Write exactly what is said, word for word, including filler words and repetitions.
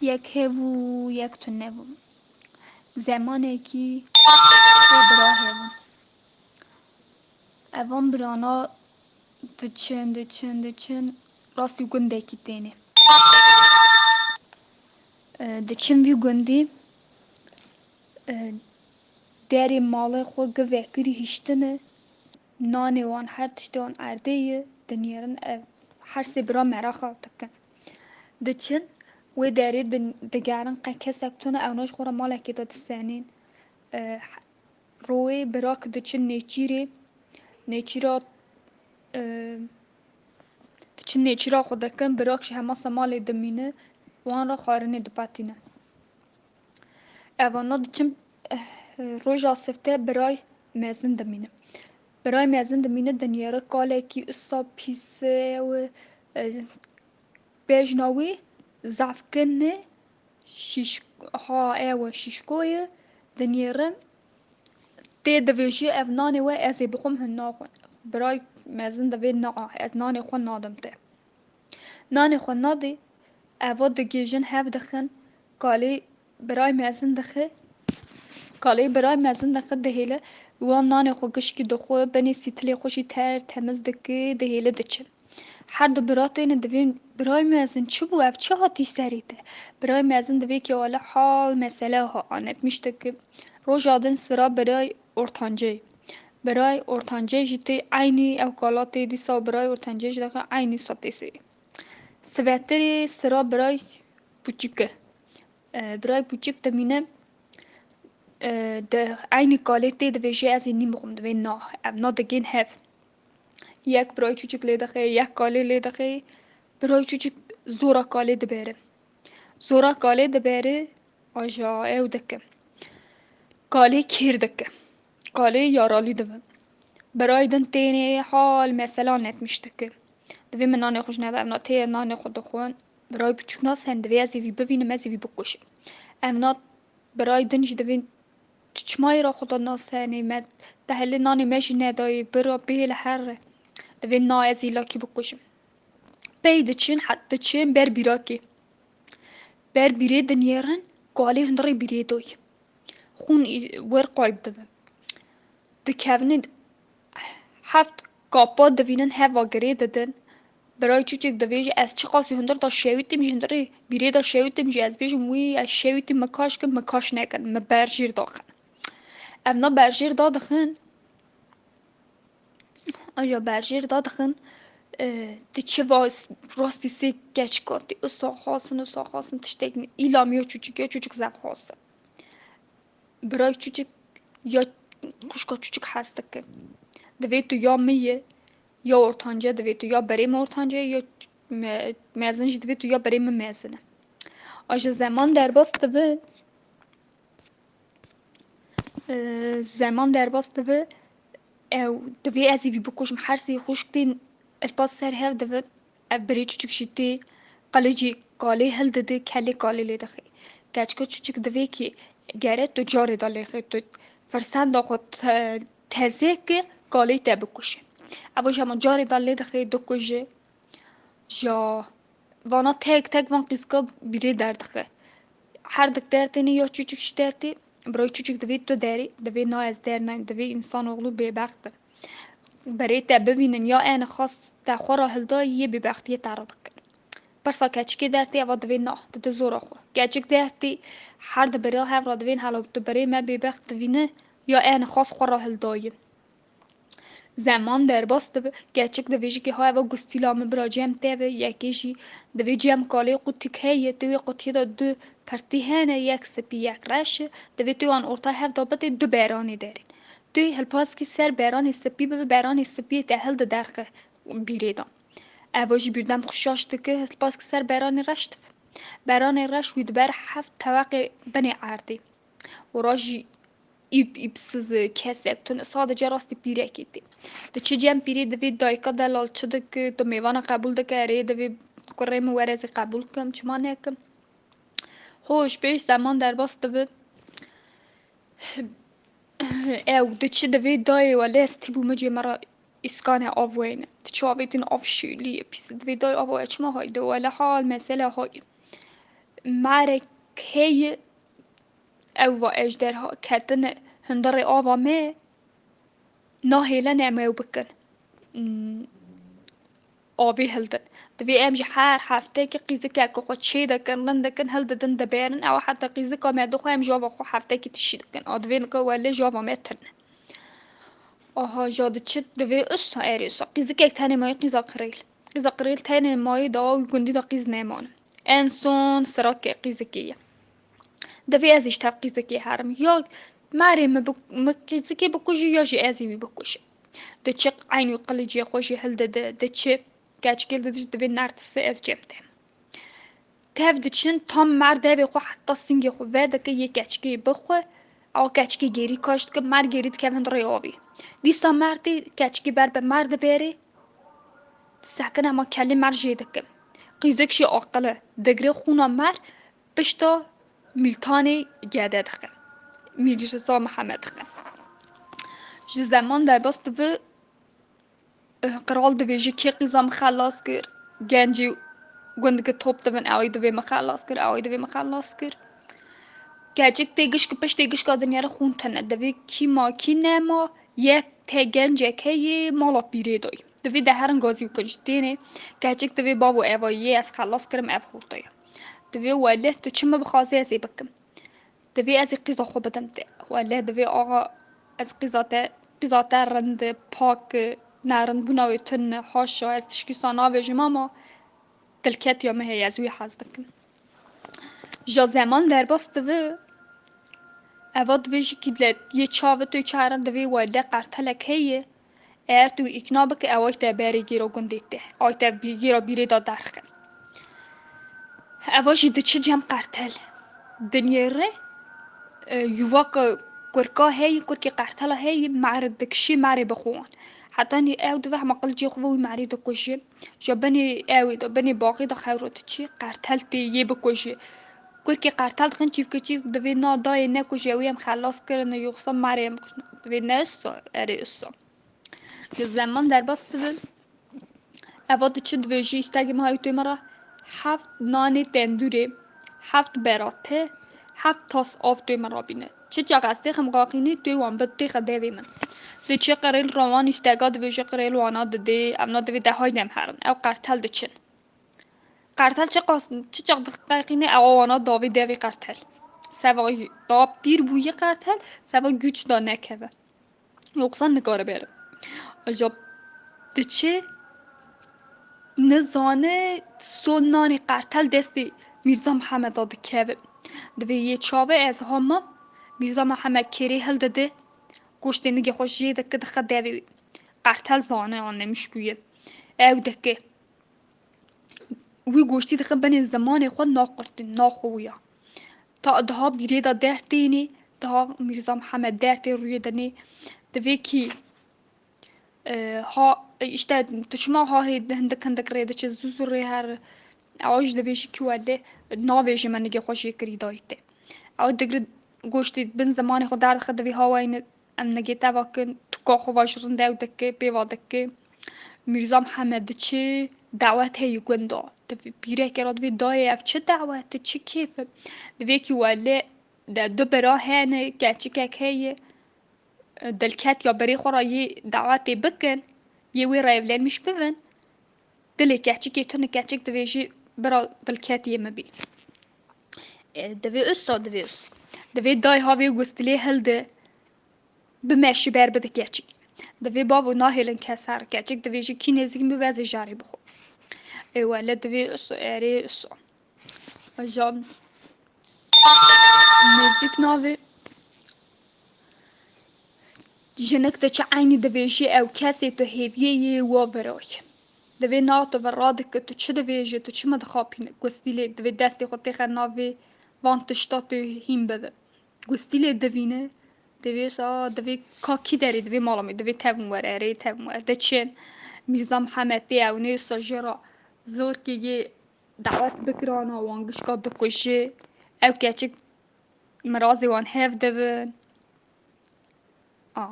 Yek hebû, yek tune bû. Zemanekî sê bira hebûn. Evan birana diçin, diçin, diçin, rastî gundekî têne. E, diçin vî gundî, e, derê malê xwe gi vekirî hiştine, nanê wan her tiştê wan erdê ye, dinêrin ev her sê bira meraxa dikin. Diçin, wê derê din-, digerin qe kesek tune, ewna ji xwe re malekê de disenîn. E, Rûyê bira ki diçin nêçîrê, nêçîra, e, diçin nêçîra xwe dikin, bira ki ji hemasa malê dimîne, wan re xwarinê dipatîne. Evana diçin, eh, roja sifte biray mezin dimîne. Biray mezin dimîne, dinêre kalekî usa pîs e, e, bejna wî zafkin e, şîş-, ha, ew e, şîşko ye, dinêre tê divêjî, ev nanê we ez ê bixwim, hûn naxwin. Biray mezin divê, na, ez nanê xwe nadim te. Nanê xwe nadê, eva digêjin, hev dixin, kalê biray mezin dixe, kalê biray mezin dixe, dihêle, wan nanê xwe gişkî dixwe, binê sîtilê xwe jî ter temiz dike, dihêle diçin. Her du bira têne divên, "Birayê mezin, çi bû? Ev çi hatî serê te?" Birayê mezin divê ki wele hal mesele ha anetmiş dike. Roja din sira biray ortancê. Biray ortancê jî tê eynî ew kala tê, dîsa biray ortancê jî dixe eynî sa tê serê. Sivetirê sira biray puçik e. E, biray puçik dimîne, e, di eynî kalê tê divêje, "Ez ê nîm bixwim." Divê, "Na, ev na digên hev." Yek biray çûçik lê dixe, yek kalê lê dixe. Biray çûçik zora kalê dibere. Zora kalê dibere, aja ew dike. Kalê kêr dike. Kalê yaralî dibe. Biray din tênê hal mesela netmiş dike. Divê min nanê xwe ji neda, evna tê nanê xwe dixwin. Biray piçûk nas hen, divê ez ê vî bivînim, ez ê vî bikujim. Evna biray din jî divê, "Tu çima êra xwe da nas henê me, te helê nanê me jî nedayê, bira bihêle herre." Divê, "Na, ez îlakî bikujim." Pey diçin, het diçin ber bîrakê. Ber bîrê dinêrin, kalê hundirê bîrê doy. Xûn î-, wer qayb dibe. Dikevine heft kapa divînin heva girê didin. Biray çûçik divêje, "Ez çiqasî hundir da şewitîm jî, hundirê bîrê da şewitîm jî, ez bêjim wî ez şewitîm, min kaş kin, min kaş nekin, min berjîr daxin." Evna berjêr dadixin, aya berjêr dadixin, e, diçe va s-, rastî sê keçika tê, usa xasin, usa xasin, tiştek nî. Îlam ya çûçik, ya çûçik zef xasin. Biray çûçik ya xwişka çûçik hez dike. Divê tu ya min ye, ya ortanca, divê tu ya berê min ortanca ye, ya me-, mezin jî divê tu ya berê min mezin e. Aja zeman derbas dibe, Ee, zeman derbas dibe, ew divê ez ê vî bikujim. Her sê xwişk tên ilpas ser hev dibin. Ev birê çûçik jî tê, qilicî kalê hildide, kelê kalê lê dixê. Keçika çûçik divê ki gere tu carê da lê xê, tu firsenda xwe te-, teze ki kalê te bikuje. Ev jî hema carê da lê dixê, dikuje. Ja, vana tek tek van qîzka bîrê derdixe. Her dik dertêne ya çûçik jî dertê, birayê çûçik divê tu derê, divê na ez der nayim, divê însan oxlu bêbext be. Berê te bivînin ya ene xas te xwe re hildayî yê bêbextiyê te re bikin. Pirsa keçikê dertê eva divê na, dide zora xwe. Keçik dertê her di bira hev re divên hela tu berê me bêbext divîne ya ene xas xwe re hildayî. Zeman derbas dibe, keçik divêje ki ha eva gustîla min bira cem te ve, yekê jî divê cem kalê qutik heye, tê wê qutiyê de du pirtî hene, yek spî, yek reş e, divê tê wan orta hev de bidê du beranê derê. Tê hilpaskî ser beranê spî bibe, beranê spî te hilde derxe bîrê de. Eva jî bîrdem xwe şaş dike, hilpaskî ser beranê reş dibe. Beranê reş wî diber heft teweqê binê erdê. Ora jî îp îpsiz e, kesek tune, sadece rastî pîrekê tê. Diçe cem pîrê divê dayika delal çi dike, tu mêvana qebûl dike, erê divê kurê min were ez ê qebûl kim, çima nekim? Hoş, pêş zeman derbas dibe. Ew diçe divê dayê wele ez tîbû min cê me re îskanê av weyne. Diçe avêtin av şîlî ye, pîs divê dayê av weye çima hayde wele hal mesele hayê. marek heye, ew va ejderha ketine hundirê ava me, nahêlin em ew bikin. Hmm, avê hildin. Divê em ji her heftekê qîzikeke xwe çê dikin, rind dikin, hildidin diberin. Ew heta qîzika me dixwe em ji ava xwe heftekê tişî dikin. A divê nika welê ji ava me tune. Aha, ja diçit, divê usa erê usa. Qîzikek tenê mayî qîza qirêl. Qîza qirêl tenê mayî da wî gundî da qîz nemanin. En son sirake qîzikê ye. Divê ez îştev qîzikê herim. Ya merê min bi-, min qîzikê bikujî ya jî ez ê wî bikujim. Diçi eynî qilîcê xwe jî hildide, diçi keçikê didij divê nertisi ez cem te. Tev diçin tam mer devê xwe heta singê xwe vedike yê keçikê bixwe, ew keçikê gêrî kaş dike, mer gêrî dikevin rê avî. Dîsa mer tê keçikê ber bi mer diberê, sekine ma kelê mer jê dike. Qîzik jî aqile, digre xûna mer pişta Mîltanê gede dike. Mîrza Mihemed dike. Ji zeman derbas dibi, eh, qral divêjî kê qîza min xelas kir, gencî gundike top dibin, ewî divê min xelas kir, ewî divê min xelas kir. Keçik tê gişk, piştê gişka dinyê re xûn tune. Divê kî ma, kî nema, yek te gencek heye, mala pîrê dayî. Divê de herin gazî û kinc tênê. Keçik divê bavo eva yê ez xelas kirim, ev xorta ye. Divê weleh tu çi min bixwazî ez ê bikim. Divê ez ê qîza xwe bidim te. Weleh divê axa ez qîza te, qîza te rind e, pak e, nerindbûna wê tune, haşa, ez tişkî sa navêjim ama dilketiya min heye, ez wî hez dikim. Ja zeman derbas dibi, eva divê jî kî le yê çavi tu çarin divê weleh qertelek heye. Eger tu îkna bike, ew ay te berê gêra gundê te, ay te bî-, gêra bîrê de derxe. Eva jî diçi cem qertel. Dinyê re, e, yuvaq kurka heye, kurkê qertela heye, merê dikişî, merê bixwan. Heta nî ew dibe hema qilcê xwe wî merê dikujî. Ji binê ewê de, binê baxê de xewro diçî, qertel tê yê bikujî. Kurkê qertel dixin çîvke çîv, divê na dayê nekujî, ew ê em xelas kirin, yoxsa merê em kuştin. Divê ne usa, erê usa. Ji zeman derbas dibin. Eva diçin divêjî îstegê min hayê tu ê min re heft nanê tendûrê, heft bera te, heft tas av tu ê min re bîne. Çi çax ez têxim qaqînî, tu ê wan bi têxe devê min. Diçe qirêl re wan îstega divêjî qirêl wana didê, em na divê de hayde em herin. Ew qertel diçin. Qertel çi qas, çi çax diqeqîne, ew wana davê devê qertel. Seva da pîr bûye qertel, seva güç da nekeve. Yoksa nikare bere. Aja diçe nizane son nanê qertel destê Mîrza Mihemeda dikeve. Divê yê çavi ez ha mam, Mîrza Mihemed kêrê hildide, goştê nigê xwe jê dike dixe devê wî. Qertel zane an nemîş bûye. Ew dike. Wî goştî dixe binê zimanê xwe naqurtin, naxuya. Ta daha bîrê de dertênê, daha Mîrza Mihemed dertê rûyê de nê. Divê kî, e, ha, e, işte tu çima ha hê hindik hindik rê diçe, zû zû rê her, ew ji divê jî kî wele navê ji me nigê xwe jê kirî dayî te. Ew digre goştê bin zimanê xwe derdixe, divê ha wayne em nigê te va kin, tu ka xwe va ji rind ew dike, pê va dike. Mîrza Mihemed diçe dawet heye gunda. Divê pîreke ra divê dayê ev çi dawet e, çi kêf e? Divê kî wele de du bira hene, keçikek heye. Dilket ya berê xwe ra yê dawetê bikin, yê wê re evlenmiş bibin. Dilê keçikê tune, keçik divê jî bira dilketiyê min bî. E, divê usta, divê usta. Divê dayê ha vê gustilê hilde, bimeşi ber bide keçik. Divê bavo nahêlin kes her. Keçik divê jî kî nêzîk min bê ez ê jarê bixwe. Ê wele divê usta, erê usta. Ajan nêzîk navê. Jinik diçe eynî divêjî ew kesê tu hêviyê yê wa virayê. Divê na tu vira dike, tu çi divêjî, tu çi min dixapîne? Gustîlê divê destê xwe têxe navê van tişta tu hîn bibe. Gustîlê divîne, divê sa, divê ka kî derê, divê mala me, divê tevin were, erê tevin were. Diçin, Mîrza Mihemed tê ewnê sa jê ra zor kê yê dawet bikirana, wan gişka dikujê. Ew keçik mirazê wan hev dibin. A.